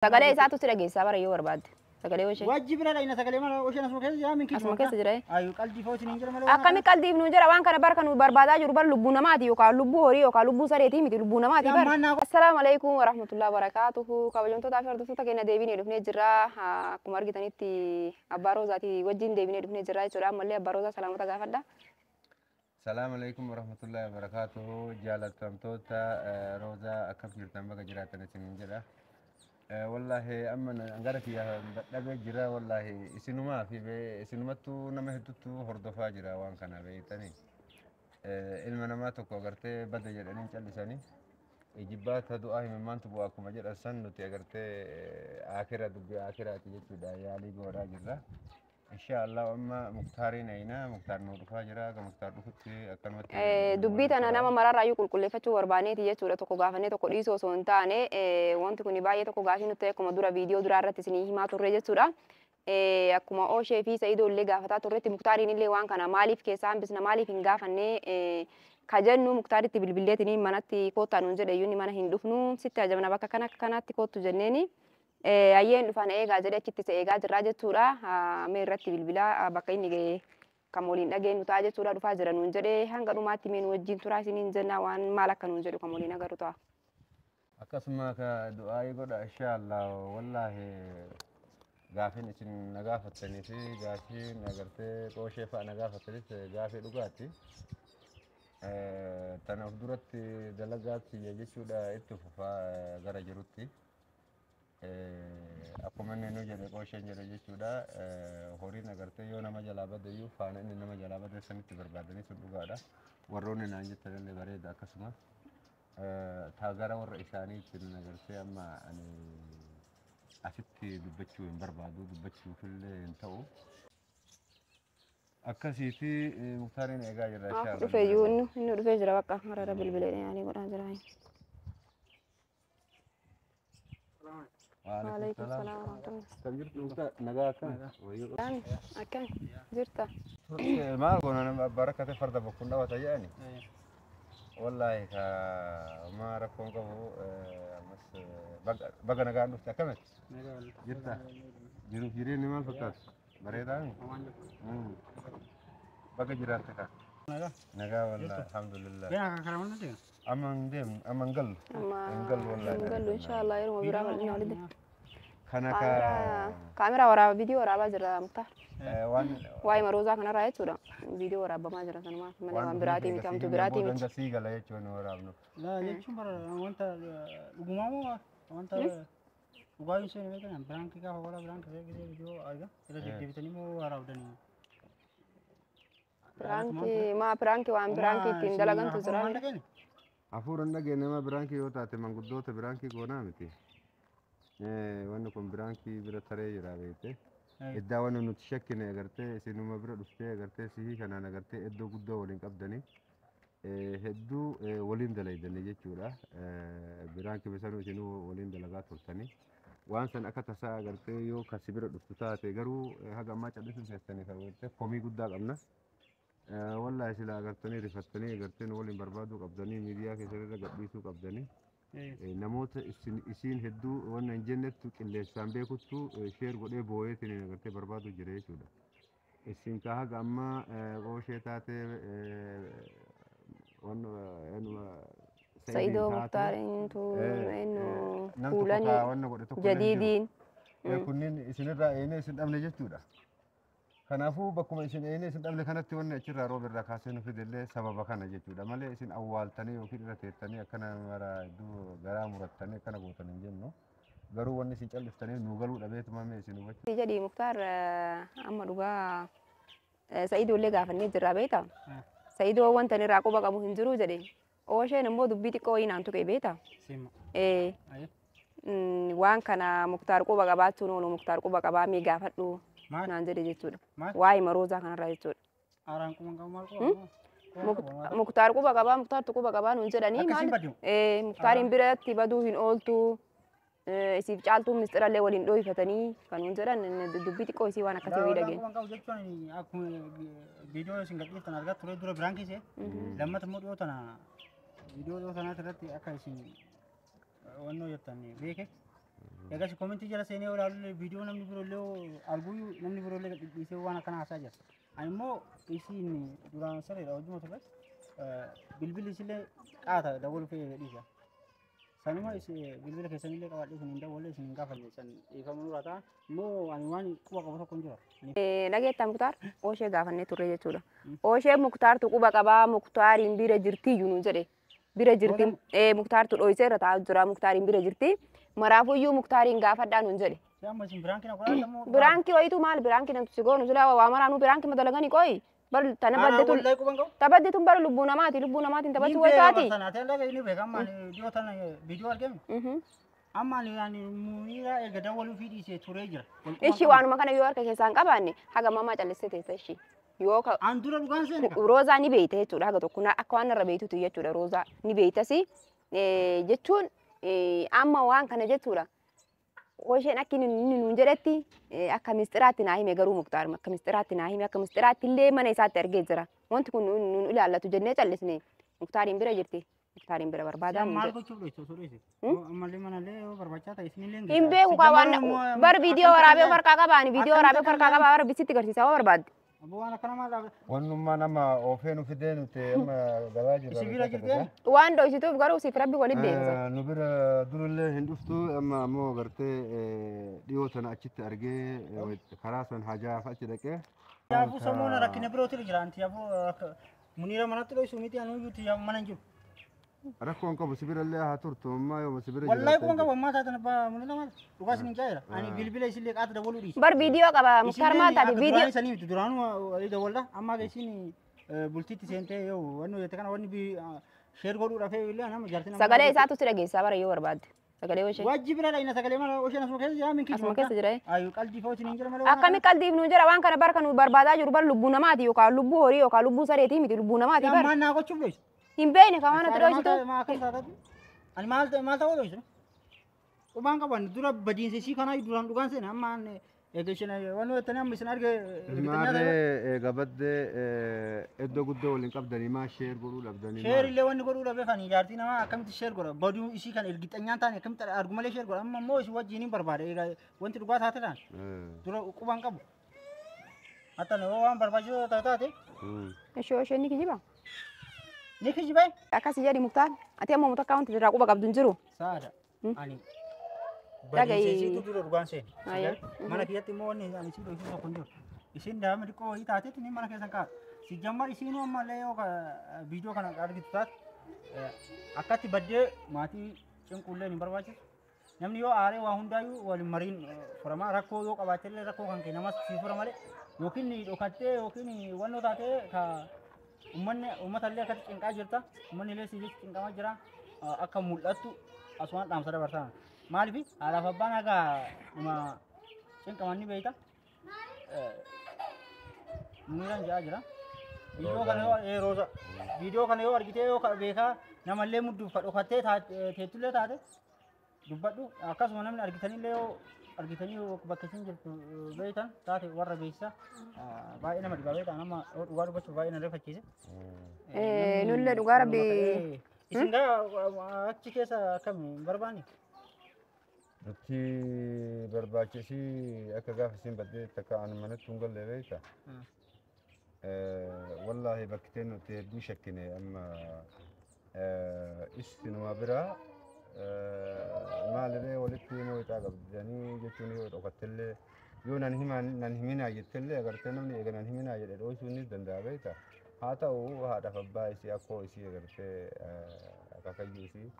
Sagalee isaatu si dhageessaa bara yoo barbaadde. Sagalee oshee. Wajji bira dhayina sagalee mala osheen asuma keessa jira min. Asuma keessa jira. Ayu qalbii fa'oo isiniin jira malee. Akkami qalbiif nuun jira waan kana bara kan nu barbaadaa jiru bara lubbuu namaati yookaan lubbuu horii yookaan lubbuu sareetii miti, lubbuu namaati bara. Assalaamu alaikum warahmatullahi wabarakatuhu. Kabajamtootaa fi hordoftoota keenya, deebinee dhufnee jirra. Akkuma argitanitti abbaa Roozaatii wajjin deebinee dhufnee jirra jechuudha. Ammallee abbaa Roozaa salaamata gaafadha. Salaam alaikum warahmatullahi wabarakatuhu. Jaalatamtoota Roozaa, akkam jirtan? Baga jiraatan isiniin jedha. Wallaahi amma gara kiyya dadhabee jira. Wallaahi isinumaa fi isinumattuu nama hedduutu hordofaa jira waan kana beektanii. Ilma namaa tokko agartee bada jedhanii callisanii jibbaata du'aa himimmaantu bu'a akkuma jedhan san, nuti agartee akira dubbii akiraati jechuudha yaalii godhaa jirra. Insha Allah amma Muktaariin ayina Muktaar nu dhufaa jira, akka Muktaar dhufutti akkanumatti. Dubbii tana nama mararraayyuu qulqulleeffachuu barbaaneeti jechuudha. Tokko gaafannee tokko dhiisuu osoo hin taane, wanti kun baay'ee tokko gaafii nutti ta'e, akkuma dura viidiyoo duraa irratti isinii himaa turre jechuudha. Akkuma Ooshee fi Sa'idoo illee gaafataa turretti, Muktaariin illee waan kana maaliif keessaa hambisna, maaliif hin gaafanne ka jennu, Muktaaritti bilbilleetiin manatti koottaa nuun jedhe. Iyyuu mana hin dhufnu, sitti ajabna, bakka kana akka kanaatti koottu jenneeni. Ayyeen dhufan eegaa jedhe, achitti isa eegaa jirraa jechuudha. Mee irratti bilbilaa bakka inni ga'e kan waliin dhageenyu ta'a jechuudha. Dhufaa jira nuun jedhe. Hanga dhumaatti mee nu wajjin turaa isiniin jenna, waan maal akka nuun jedhu kan waliin agarru ta'a. Akkasuma ka du'aayii godha insha Allah. Wallaahi gaafiin isin na gaafattanii fi gaafiin agartee qooshee fa'a na gaafattanis gaafii dhugaati. Tana of duratti dalagaa kiyya jechuudha itti fufaa gara jirutti. Akkuma inni nu jedhe, qoosheen jedhe jechuudha, horiin agartee yoo nama jalaa bade iyyuu faana inni nama jalaa bade sanitti barbaadanii sun dhugaadha. Warroonni naan jettan illee bareeda. Akkasuma taa gara warra isaaniitiin agartee amma ani asitti dubbachuu hin barbaadu, dubbachuufillee hin ta'u. Akkasiiti, Muktaariin eegaa jirra insha Allah. Dhufee iyyuu inni dhufee jira, bakka marara bilbilee yaalii godhaa jira. Waalaikum salaam warahmatullahi. Kan jirtu Muktaar, nagaa akkam? Wayyoo. Akkam jirta? Maal goona, nama barakate farda bokkuun dhawata jedhani. Wallaahi ka homaa rakkoon qabu. Ammas baga nagaan dhufte. Akkamitti jirta? Jiruuf jireenyi maal fakkaatu? Bareedaa? Baga jiraatte ka. Nagaa wallaahi, alhamdulillah. Amma hin deemnu, amma hin gallu. Hin gallu wallaahi. Hin gallu inshallah, yeroo biraa bal'ina walitti. Kana ka Kaameraa waraaba, viidiyoo waraabaa jira Muktaar. Waan Waa'ee Roozaa kanarraa jechuudha. Viidiyoo waraabamaa jira sanumaaf malee waan biraatii miti, hamtuu biraatii miti. Hanga sii gala jechuun waraabnu. Laa jechuun bara wanta dhugumaa moo wanta dhugaa hin seene beekan biraankii gaafa wala biraankii seene gisee viidiyoo arga irra deddeebitanii moo waraabdanii? Piraankii maa, piraankii waan piraankii ittiin dalagantu jira. Hafuura hin dhageenye. Nama biraankii yoo taate manguddoota biraankii goonaa miti. Wanni kun biraankii bira taree jira beekte. Iddaa wanni nuti shakkine agartee isinuma bira dhuftee agartee sihii kanaan agartee iddoo guddaa waliin qabdanii hedduu waliin dalaydanii jechuudha. Biraankii bisanuu isinuu waliin dalagaa turtanii. Waan san akka tasaa agartee yoo kasi bira dhuftu taate garuu haga ammaa callisuu keessanii agartee komii guddaa qabna. Wallaahi sila agartanii rifattanii agartee nu waliin barbaaduu qabdanii, miidiyaa keessan irra gadhiisuu qabdanii. Namoota isiin hedduu wanna hin jennettu qilleensaan beekuttu share godhee boo'eetiin agartee barbaadu jira jechuudha. Isin ka haga ammaa qooshee taatee wanna Sa'idoo, Muktaariin tu eenyu nam tokko Kuulanii kaa wanna godhe tokko illee hin jiru. Jadiidiin. Kunniin isinirraa eenee isin dhabne jechuudha. Kanaafuu bakkuma isin eenee isin dhabne kanatti wanni achirraa rooba irraa kaasee nu fidellee sababa kana jechuudha malee isin awwaaltanii yookiin irra teettanii akkana mara hedduu garaa murattanii akkana gootan hin jennu. Garuu wanni isin calliftanii nu galuu dhabeetuma mee isin hubachuu. Jedhi Muktaar, amma dhugaa Sa'idoo illee gaafannee jirra beektaa? Sa'idoo wanta inni irraa quba qabu hin jiru jedhe. Oosheen immoo dubbii xiqqoo wayii naan tuqe beektaa? Sima. Waan kana Muktaar quba qabaachuun oolu, Muktaar quba qabaa mee gaafadhu Maal? naan jedhe jechuudha. Maal? Waa'ee Roozaa kanarraa jechuudha. Aaraan quban qabu, maal quba? Muktaar quba qabaa, Muktaartu quba qabaa nuun jedhanii. Akkasiin badu? Muktaariin biratti baduu hin ooltu. Isiif caaltuun misxirallee waliin dhooyfatanii kan nuun jedhan, dubbii xiqqoo isii waan akkasii wayii dhageenya. Quban qabu jechuun akkuma viidiyoo isin gadhiiftan argaa ture dura biraankii see lammata immoo dhiyoo tana viidiyoo dhiyoo tanaati irratti akka isin wannoo jettan beeke. Egas komentii jala seenee ilaalu viidiyoo namni biroollee arguu namni biroollee dhiisee waan akkana haasaa jira. Ani immoo isiin duraan sareedha hojii ture. Bilbilli isillee qaata dawwalu fedhe dhiisa. Sanuma bilbila keessanillee qabadhee isin hin dawwalle isin hin gaafanne san dhiifama nurraa ta'a. Immoo ani waan quba qabu tokko hin jira. Dhageettaa Muktaar ooshee gaafannee turre jechuudha. Ooshee Muktaartu quba qabaa Muktaariin bira jirti iyyuu nuun jedhe. Bira jirti Muktaartu dho'isee irra taa'aa jira Muktaariin bira jirti. Maraafuyyuu Muktaariin gaafadhaa nuun jedhe. Amma isin biraankii na godhaa immoo. Biraankii wayitu maal biraankii namtu si goonu silaa waa maraanuu biraankii madalaganii qoyi. Bal tana badde tun Wallahi quban qabu. tabadde tun bara lubbuu namaati lubbuu namaatiin taphachuu wayitaati. Sana ta'e laga inni beeka amma dhiyoo tana viidiyoo argame. Amma ani Muniira erga dawwaluu fi dhiisee turee jira. Ishii waanuma kana yoo harka keessaa hin qabaanne haga mamaa callistee teessa ishii. Yoo ka An dura dhugaan seene. Roozaa ni beeyte jechuudha haga tokko akka waan irra beeytutu jechuudha roozaa ni beeytasi jechuun amma waan kana jechuudha. Oosheen akka inni nuun jedhetti akka mistiraatti naa hime garuu Muktaar akka mistiraatti naa hime akka mistiraatti illee mana isaatti argee jira. Wanti kun nuun ilaallatu jennee callisne Muktaariin bira jirti. Muktaariin bira barbaadaa nuun Maal jedhe. gochuuf dhoyte osoo dhoyte? Ammallee manallee yoo barbaachaa ta'e isinillee hin Hin beeku kaa waan bar viidiyoo waraabee of harkaa qabaani viidiyoo waraabee of harkaa qabaa bara bisitti garsiisaa yoo barbaadde. Abbo waan akkana maal dhaabee? Wannummaa nama oofee nu fidee nuti amma gabaa jirra. Isin bira jirtee? Waan dhoysituuf garuu siif rabbi waliin beeksisa. Nu bira durillee hin dhuftu amma ammoo gartee dhiyoo tana achitti argee karaa san hajaaf achi dhaqee. Yaafuu sammuun rakkina birootu jira anti yaafuu Muniira manatti dhoysu miti anuu iyyuu yaafuu mana hin jiru. Rakkoon qabu sibirallee haa turtu ammaa yooma sibira Wallahi quban qabu ammaa taatan abbaa Muniira maal dhugaa isin hin jaayira. Ani bilbila isillee qaata dawwaluu dhiise. Bar viidiyoo qaba Muktaar maal taate Viidiyoo viidiyoo isanii miti duraanuu walii dawwalla amma isin bultiitti seentee yoo wanni jette kana wanni sheer godhuu dhafee illee nama jaartii nama. Sagalee isaatu si dhageessaa bara yoo barbaadde. Sagalee ishee. Waajjibira dhayina sagalee mana osheen asuma keessa jira minki. Asuma keessa jira. Ayu qalbii fa'oo isin hin jira malee. Akkami qalbiif nuun jira waan kana bar kan nu barbaadaa jiru bar lubbuu namaati yookaan lubbuu horii yookaan lubbuu sareetii miti lubbuu namaati bar. Ammaan naa gochuuf dhoysu. Hin beekne kan waan ati dhoysitu. Ani maal maal ta'uu dhoysu? Qubaan qaban dura badiinsa isii kanaa duraan dhugaan seena amma eega isheen wanni jettanii amma isin arge. Maarree gabaddee iddoo guddoo waliin qabdanii maa sheer godhuu dhabdanii. Sheer illee wanni godhuu dhabee kan jaartii namaa akkamitti sheer godha baduu isii kan ergixanyaan taane akkamitti argu malee sheer godha amma immoo isin wajjin hin barbaada egaa wanti dhugaa taate taan dura qubaan qabu. Hatta yoo waan barbaachisoo taate. Ishee isheen ni kijiba. Ni kijibee. Akkasii jedhi Muktaar ati amma mutakkaa wanti irraa quba qabdu hin jiru. Saada ani badiinsa isiitu dura dhugaan seene. Mana keessatti immoo wanni ani isin dhoysu tokko hin jiru. Isin daa'ima xiqqoo wayii taatetti ni mana keessan kaa'atu. Si jammar isiinuu ammallee yoo viidiyoo kana argitu taate akkatti baddee maatii cinqullee hin barbaachisu. Namni yoo aaree waa hundaayyuu waliin mariin furamaa rakkoo yoo qabaatellee rakkoo kan kee namas si fura malee yookiin dhokattee yookiin wannoo taatee ka uummanni uummatallee akkatti cinqaa jirta uummanni illee si jecha cinqamaa jira akka mul'attu asumaan dhaamsa dabarsaa. Maaliif haadhaaf abbaan haga dhuma cinqaman ni beeyta. Muniiraan jedhaa jira. Viidiyoo kana yoo rooza viidiyoo kana yoo argitee yoo beekaa namallee mudduuf ka dhokattee teettullee taate dubbadhu akkasuma namni argitanillee yoo argitanii bakka isin jirtu beeytan taate warra beeksisa baay'ee nama dhibaa beektaa nama dhugaa dubbachuuf baay'ee na rifachiise. Nullee dhugaa rabbi. Isin gaa achi keessa akkam hin barbaanne? Nuti barbaachisii akka gaafa isin baddee takka an manatti hin galle beekta. Wallaahi bakki nuti hedduu shakkine amma isinuma biraa maalirree walitti himuu ixaa qabdanii jechuun yoo dhokattellee yoo nan himaa nan himinaa jettellee agartee namni eega nan himinaa jedhe dho'isuu ni danda'a beekta. Haa ta'u haadhaaf abbaa isii akkoo isii agartee akaakayyuu isii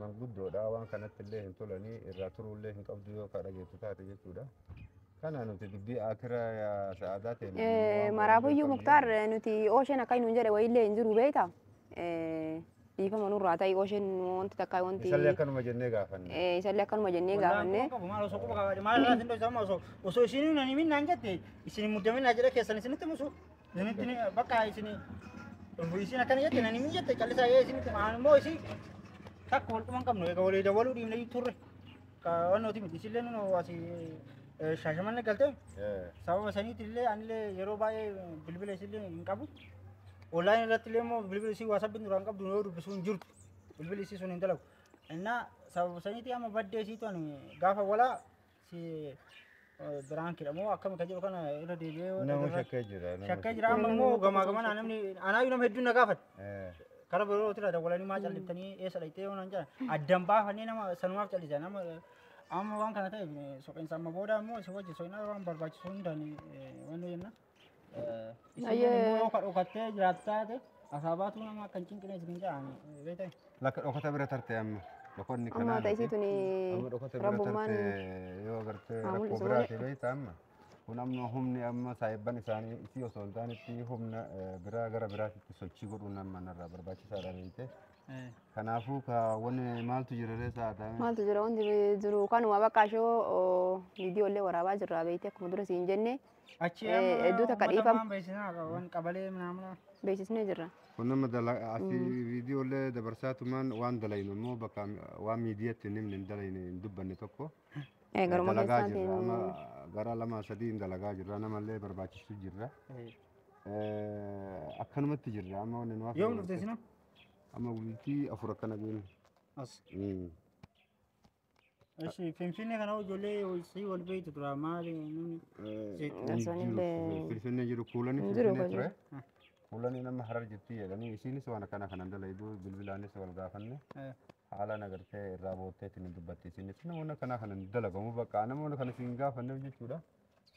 manguddoodha waan kanatti illee hin tolanii irraa turuullee hin qabdu yoo ka dhageettu taate jechuudha. Kana nuti dubbii akira sa'aadaa ta'e. Maraafuyyuu Muktaar nuti oosheen akka inni jedhe wayiillee hin jiru beekta. Dhiifama nurraa ta'e oosheen wanti takka wanti. Isallee akkanuma jennee gaafanne. Isallee akkanuma jennee gaafanne. Maal osoo quba qabaadhe maal irraa isin dhoysa osoo osoo isin nan himin naan jette isin muddamin naa jedhe keessan isinitti musu isinitti bakka isin isin akkana jette nan himin jette callisaa ee isinitti maal immoo isin takka wal quban qabnu egaa walii dawwaluu dhiifne turre wannooti miti isillee nu asii Shaashamanne galtee sababa saniitti illee anillee yeroo baay'ee bilbila isillee hin qabu. Onlaayinii irratti illee immoo bilbila isii waasabbiin duraan qabdu yoo dubbisuu hin jirtu. Bilbilli isii sun hin dalagu. Innaa sababa saniitii amma baddee isiitu ani gaafa walaa si biraankidha moo akkam ka jedhu kana irra deebi'ee Nama shakkee jira. Shakkee jira amma immoo gamaa gamanaa namni anaayyuu nama hedduun na gaafate. Kara birootirra dawwalanii maa calliftanii eessa dhaqxee yoo naan jedhan addan baafannee nama sanumaaf callisa nama amma waan kana ta'e soqeensa amma booda immoo si wajji soqinaa waan barbaachisu hundaan wanni jenna. Isin immoo yoo ka dhokattee jiraattu taate asaabaatu nama akka hin cinqine isin jedhan beektaa. Lakka dhokata bira tarte amma. Dhokonni Amma kanaa ta'e isiituni Amma dhokata bira rabbummaan tarte yoo agartee haa rakkoo mul'isu biraati malee. beektaa amma. Kun amma humni amma saayibban isaanii isii osoo hin taanetti humna biraa gara biraatitti sochii godhuun amma narraa barbaachisaadha beekte. Kanaafuu ka wanni maaltu jira ree sa'aadhaan? Maaltu jira wanti jiru kanuma bakka ishoo viidiyoolee waraabaa jirra beekte akkuma dura siin jenne Achi hedduu takka dhiifama. Waan beeksisaa waan qabalee minaamina. Beeksisnee jirra. Kun nama asii viidiyoolee dabarsaatumaan waan dalaynu immoo bakka waan miidiyaatti hin himne hin dalayne hin dubbanne tokko Garuma dalagaa jirra. keessaatiin Amma gara 2 3 dalagaa jirra. Namallee barbaachisu jirra. Akkanumatti jirra. Amma wanni nu hafe Yoom dhufte isin? Amma bultii 4 akkana geenu. As. Ishi Finfinnee kana ijoollee sii wal beektu tura maali namni. Finfinnee jiru kuulanii Hin jiru Finfinnee jiru. ture. Kuulanii nama harar jirti jedhanii isiinis waan akkana kanan dalayduu bilbilaanis wal gaafanne haalaan agartee irraa bootteetiin hin dubbatti isiinis namoonni akkanaa kanan dalagamu bakka namoonni kana isin gaafanneef jechuudha.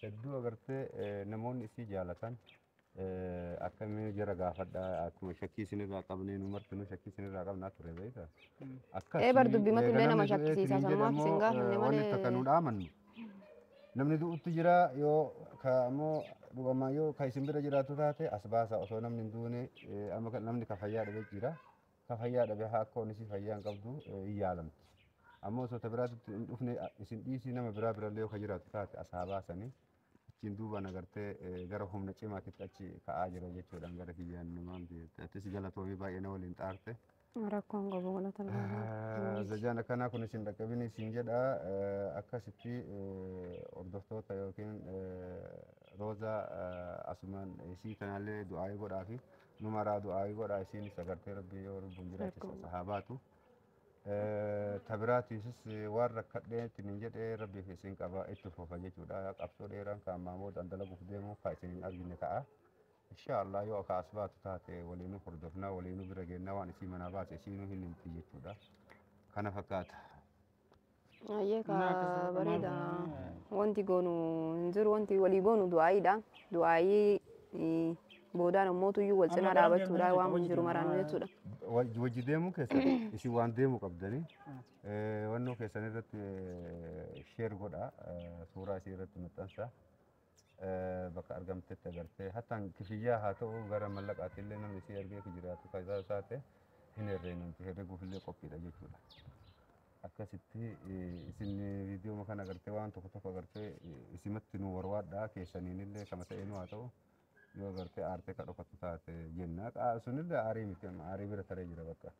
Hedduu agartee namoonni isii jaalatan akkamii jara gaafadha akkuma shakkii isinirraa qabnee nu martinuu shakkii isinirraa qabnaa ture beektaa. Akkas Bar dubbimatu illee nama shakkisiisa sanumaaf isin gaafanne Wanni malee. takka nu dhaamannu. Namni du'utti jira yoo ka ammoo dhugamaa yoo ka isin bira jiraatu taate as baasa osoo namni hin duune amma namni ka fayyaa dhabe jira. Ka fayyaa dhabe haa akka onni fayyaa hin qabdu hin yaalamti. Ammoo osoo ta biraatti hin dhufne isin dhiisii nama biraa birallee yoo ka jiraatu taate as haa baasanii. Achiin duubaan agartee gara humna cimaatitti achi ka'aa jira jechuudhaan gara kiyyaan namaan atis galatoomii baay'ee na waliin xaarte. Rakkoon qabu galata. Zajaan akkanaa kun isin dhaqqabini isin jedha akkasitti hordoftoota yookiin roozaa asumaan isii kanallee du'aayii godhaa fi numaraa du'aayii godhaa isiinis agartee rabbii yoo lubbuun jiraachise haa baatu. Tabiraatiisis waan rakkadheetti hin jedhee rabbiif isin qaba itti fufa jechuudha. Qabsoo dheeraan kan ammaa booda dalaguuf deemu kan isin hin argine ta'a. Inshaallah yoo akka as baatu taate waliinuu hordofnaa waliinuu bira geennaa waan isii manaa baase isiinuu hin himti jechuudha. Kana fakkaata. Ayyee ka bareeda wanti goonu hin jiru wanti walii goonu du'aayiidha. Du'aayii boodaan ammoo tuyyuu wal cinaa dhaabachuudha waan jiru maraanu jechuudha. Wajji deemuu keessan isin waan deemuu qabdanii wannoo keessan irratti sheer godha suuraa isii irratti maxxansa. Bakka argamtetti agartee hattaan kifiyyaa haa ta'u gara mallaqaatti illee namni isii argee jiraatu faayidaa taate hin herreenamti herreeguuf illee qophiidha jechuudha. Akkasitti isin viidiyoo kana agartee waan tokko tokko agartee isimatti nu warwaadhaa keessaniin illee kama ta'ee nu haa ta'u yoo agartee aartee ka dhokattu taate jenna sunillee aarii miti aarii bira taree jira bakka.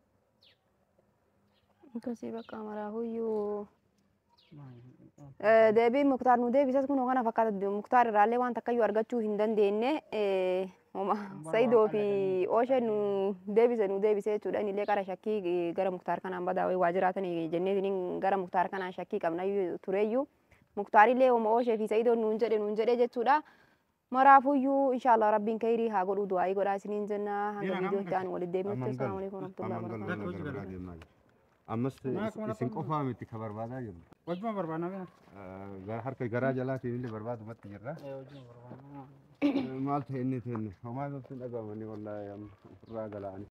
Akkasii bakka maraafuyyuu. Deebiin Muktaar nu deebisas kun kana fakkaata Muktaar irraallee waan takkayyuu argachuu hin dandeenye Saidoo fi Oosheen nu deebise jechuudha. Inni illee qara shakkii gara Muktaar kanaan badaa waa jiraatanii jenneetiin gara Muktaar kanaan shakkii qabna tureyyuu Muktaar illee hooma Ooshee fi Saidoon nuun jedhe jechuudha. Maraafuyyuu inshaallah rabbiin khayrii haa godhu du'aayii godhaa isiniin jenna hanga viidiyoo itti aanu walitti deebinutti. Assalaamu alaikum warahmatullahi wabarakatuh. Ammas isin qofaa miti ka barbaadaa jirru. Wajjuma barbaadna bina. Harka garaa jalaatiin illee barbaadumatti jirra. Wajjuma barbaadna. Maal ta'e inni ta'e homaa nutti hin dhaga'amani wallaahi ofirraa gala'ani.